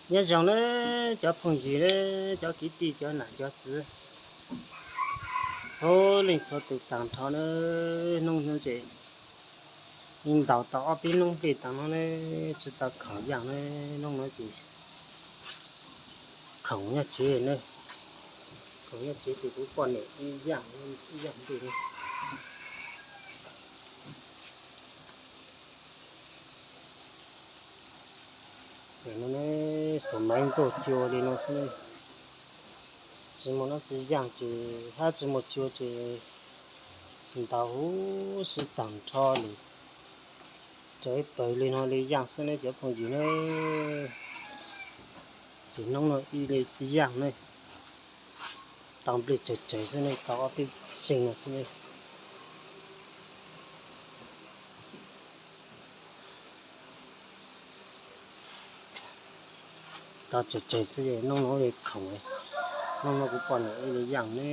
Nyob zoo na cov phooj ywg na, cov kwv tij, cov nam cov txiv, txhua leej txhua tus tag nrho na. Hnub no ces ntaus tau ob peb hnub nplej tag no na, tsis tau khoom yaj na. Hnub no ces khoom nyob tsev na, khoom nyob tsev ces kuv poj niam ib yaj, ib yaj nplej na. Xav maiv ntxuaj cua li no xwb, tsis muaj dab tsi yaj ces hab tsis muaj cua ces ntaus huv si tag nrho li, raws ib pawg li no li yaj xwb ne cov phooj ywg na. Ces hnub no ib li yaj ne, tau nplej tsawg tsawg xwb ne, tau ob peb xees no xwb ne. Tau tsawg tsawg xwb es hnub no li khoom, hnub no kuv poj niam ib li yaj ne.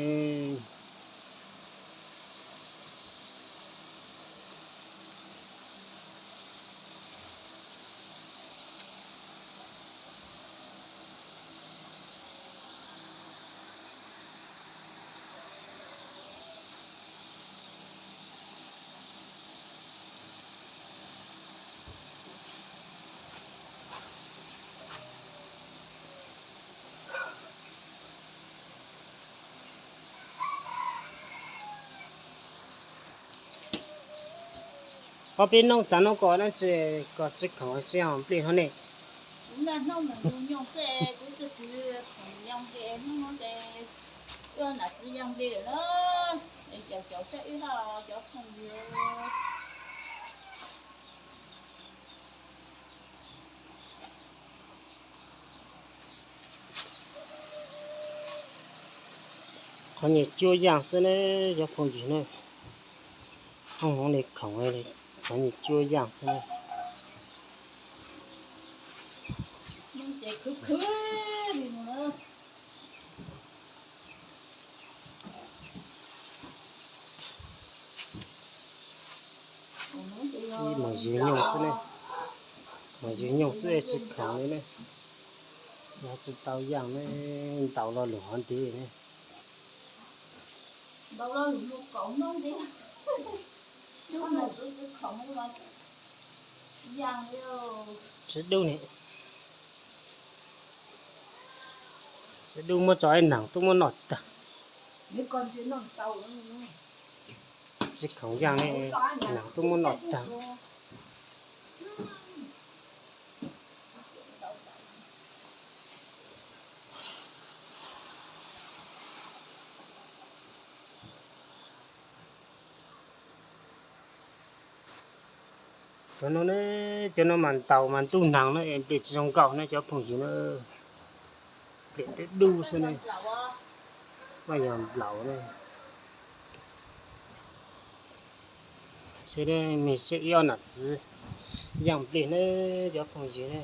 Ob peb hnub tas no koj dab tsi, koj tsis khoom tsis yaj nplej no ne? Kuv naj hnub mas yug nyoog xwb, kuv tsis khoom yaj nplej, hnub no ces ua nam txiv yaj nplej lawm na. Es caum caum saib wb hab cov phooj ywg. Qhov nyias cuab yaj xwb ne, cov phooj ywg ne. Hnub no li khoom, qhov nyias cuab yaj xwb ne. Ib mos ywg nyoog xwb ne, mos ywg nyoog xwb tsis khoom li ne. Yog tsis tau yaj ne, ntaus lo lus hov ntev ne. Tsis dub ne, tsis dub muab tso ib nag tub muab noj tag. Tsis khoom yaj ne, nag tub muab noj tag. Cov no ne, cov no mas ntaus mas ntuj nag na es nplej tsis zoo nkauj ne cov phooj ywg na. Nplej dub dub xwb ne, mas yog nplaum ne. Seb, me seb ib ob nam txiv yaj nplej ne cov phooj ywg ne.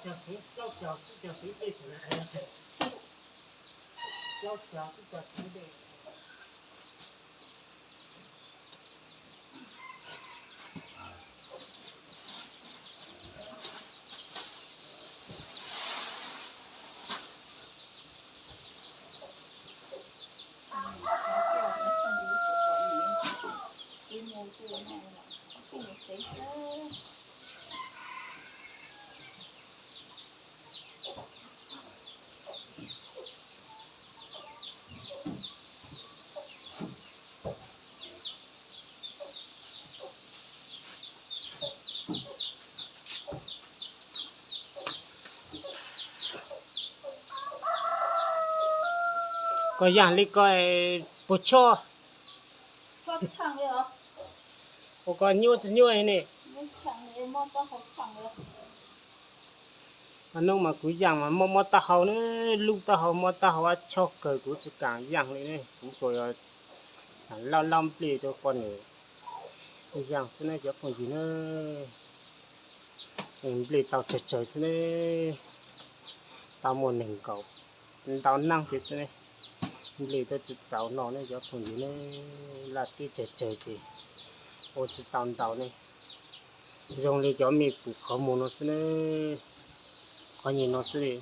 Cog seev plaub cog tsib cog seev dej tseem na, plaub cog tsib cog seev dej. Koj yaam li koj puas choj? Ua koj nyuaj tsis nyuaj ne? Hnub mas kuv yaam mas mob mob taub hau ne, lub taub hau mob taub hau ab choj kawg, kuv tsis kaam yaam li ne. Kuv tsuas yog laj laj nplej rau poj niam yaam xwb ne cov phooj ywg ne. Nplej tau tsawg tsawg xwb ne, tau muaj neeg nkaum ntau neeg thiab xwb ne. Nplej twb tsis txaus no ne cov phooj ywg ne, laj teb tsawg tsawg ces ua tsis tau ntau ne. Zoo li cov me pum qhov muag no xwb ne, qhov nyuag no xwb ne,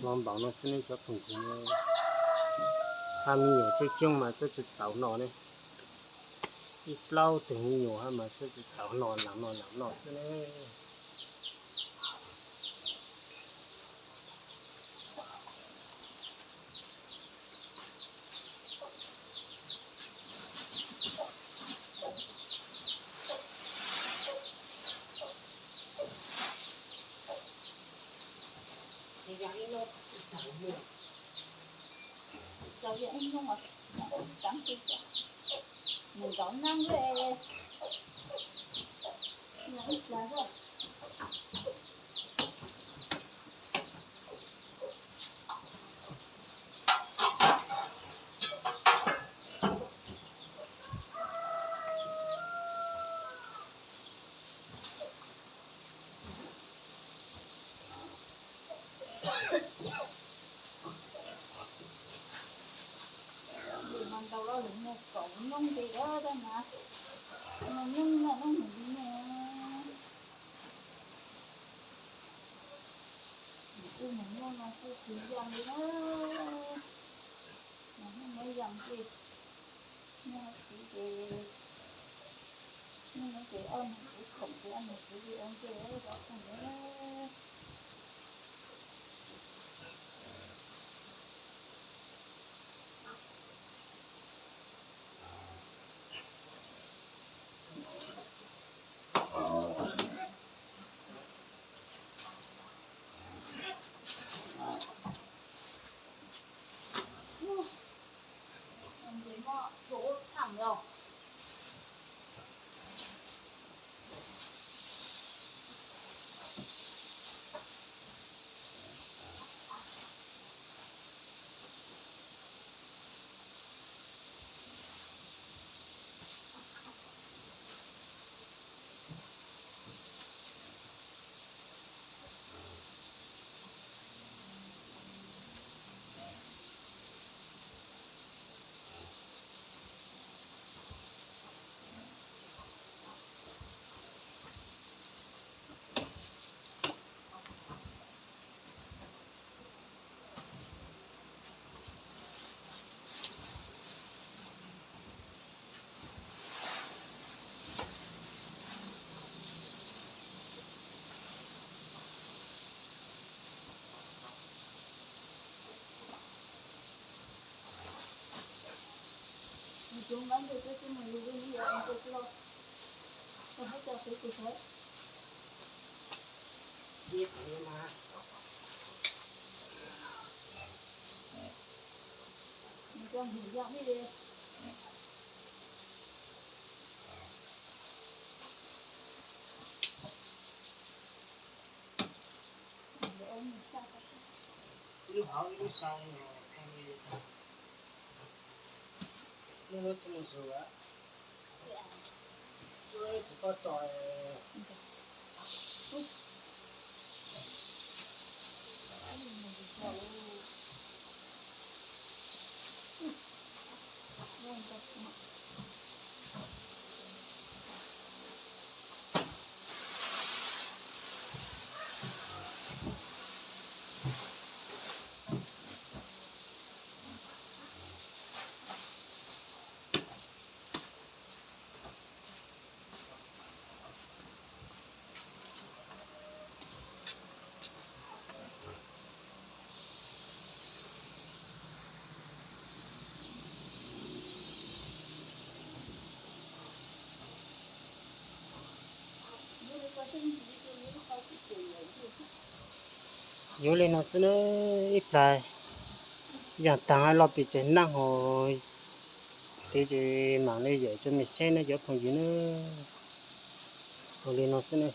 no npaum no xwb ne cov phooj ywg ne. Hab me nyuam coob coob mas twb tsis txaus no ne. Ib plaub tug me nyuam hab mas twb tsis txaus no, lam no lam no xwb ne. Txaus yog ib hnub, mus nkaum neeg lawm. Lwm mas ntaus los lwm mus kaum nyooj nti lawm tab mas, nyooj no nyooj mus li no. Kuj mus nyooj no kuj tsis yog li na, mus nyooj no yog nti, nyooj no tsis ces, nyooj no ces ob nus kuv khoom ces ob nus kuv li ua nti cov phooj ywg. Ib lub hauv ib lub sau no, lub tsis mus zus, lub tsis pab tso. Yuav li no xwb na, ib plag yog taag loj pes tsawg neej hos, tes ces mam li yawm rua mej saib na cov phooj ywg na. Ua li no xwb na.